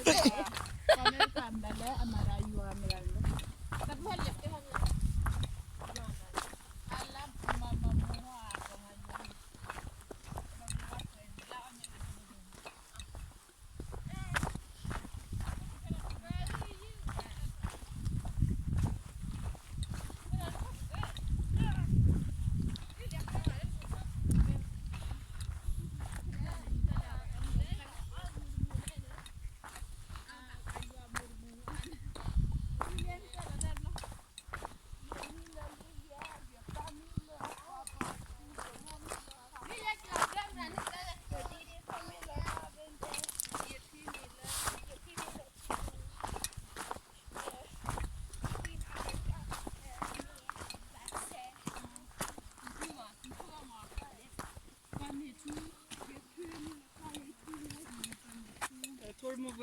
က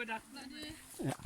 တၢ်ဖီလာ်န့ၣ်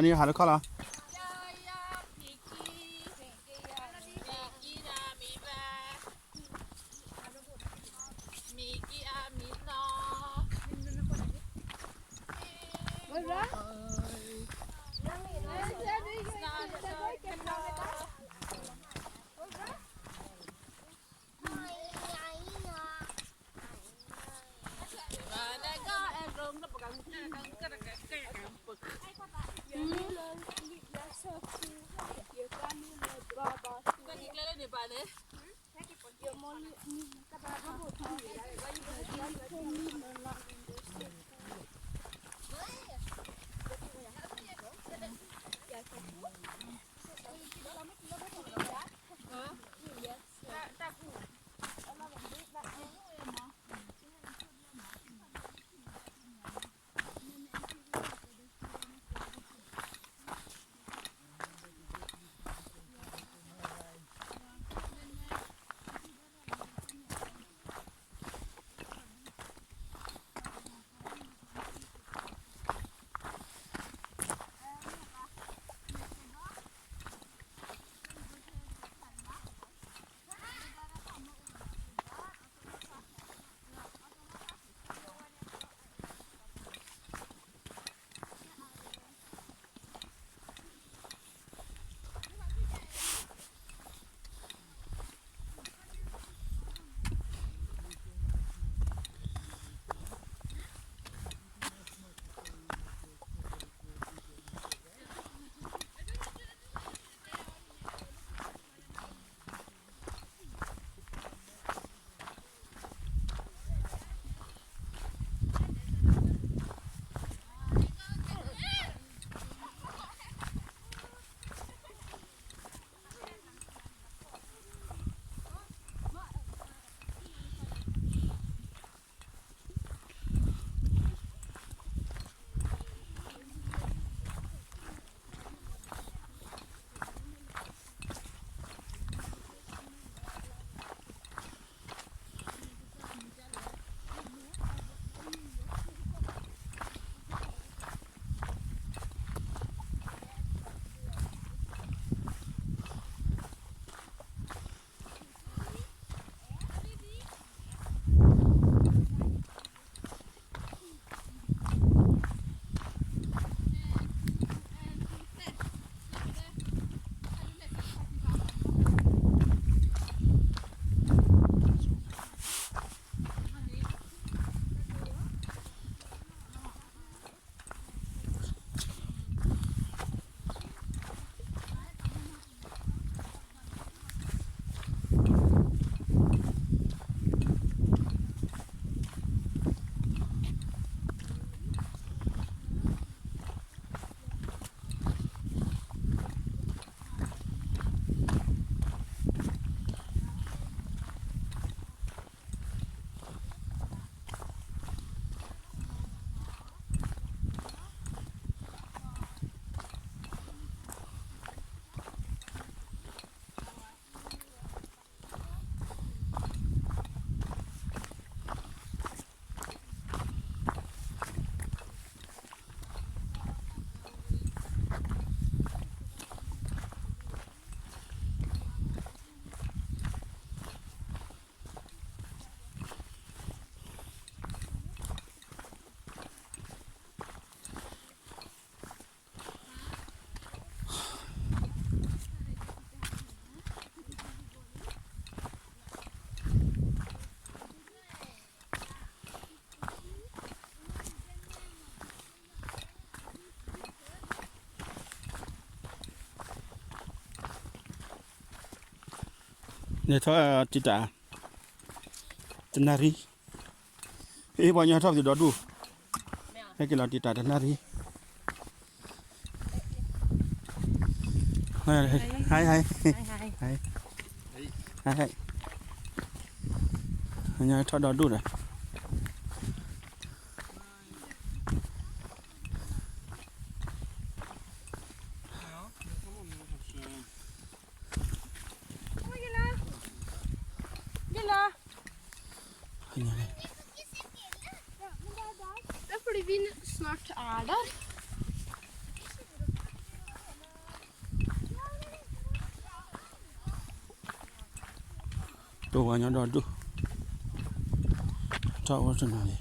နဟးတခီလီၤ. နထီၣ်တံာ်တာ် တနၣ်ရံၣ်, အ့ၣ် ပှၤညီထီၣ်က့ၤဒီဒူၣ်, ဟဲက့ၤလီၤတံာ်တာ်တနၣ်ရံၣ်, ဟဲ ဟဲ ဟဲ ဟဲ ပှၤညီထီၣ်ဒီဒူၣ်ဒီး Even snart er der. ပဝဲညီဒီဒူၣ် ထီၣ်အိၣ်တနီၤလံ.လီၤ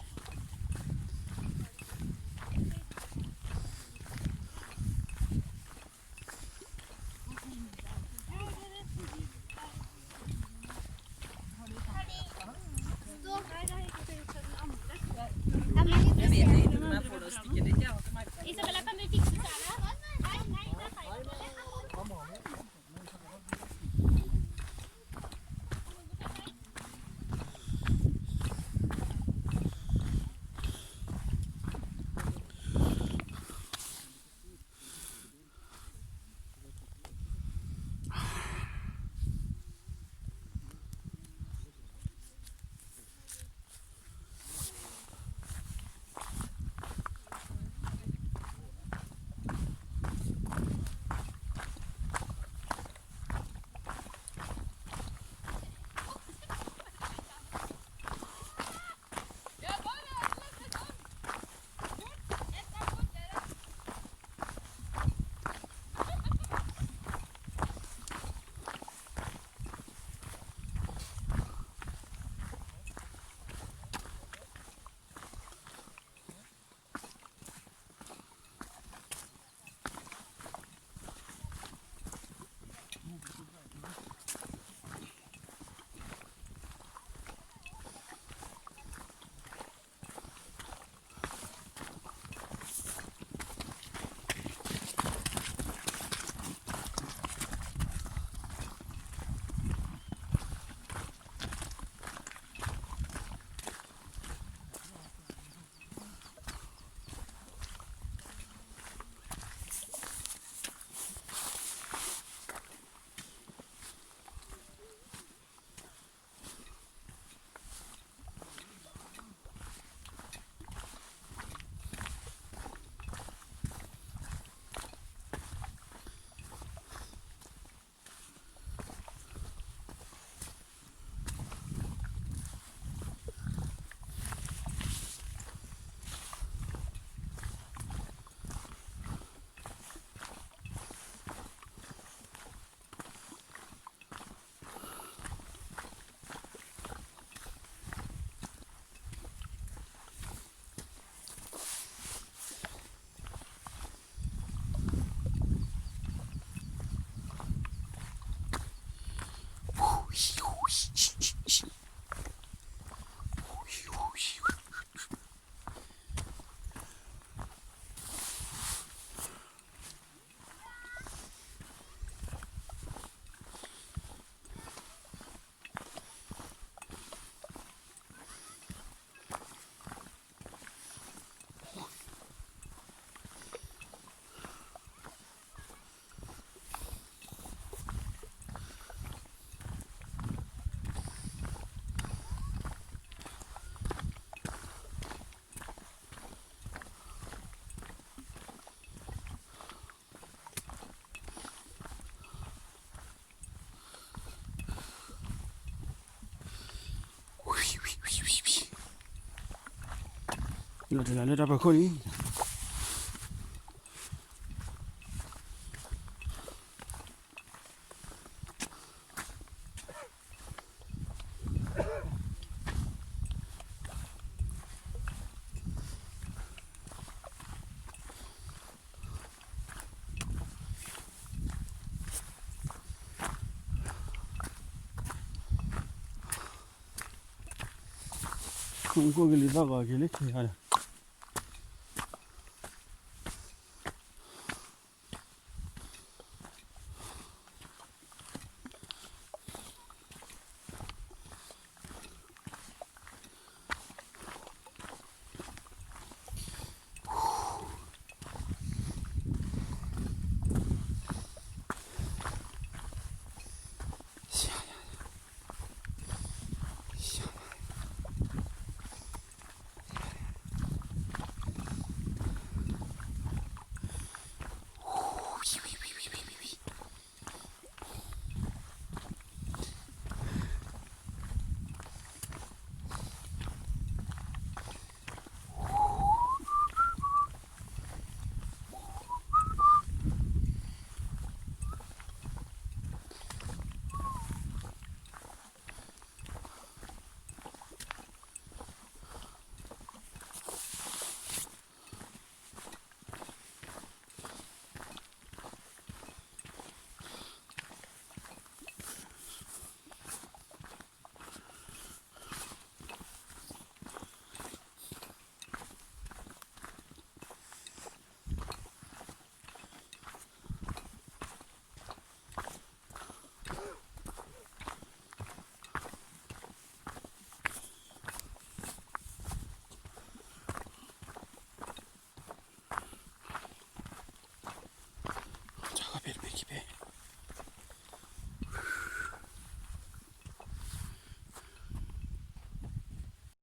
တံၢ်လီၤလၢတၢ်ဖီခိၣ်လံ. ခိၣ်ကလံၤသီၣ်ဂီၤက့ၤလၢခံဂၤဒီး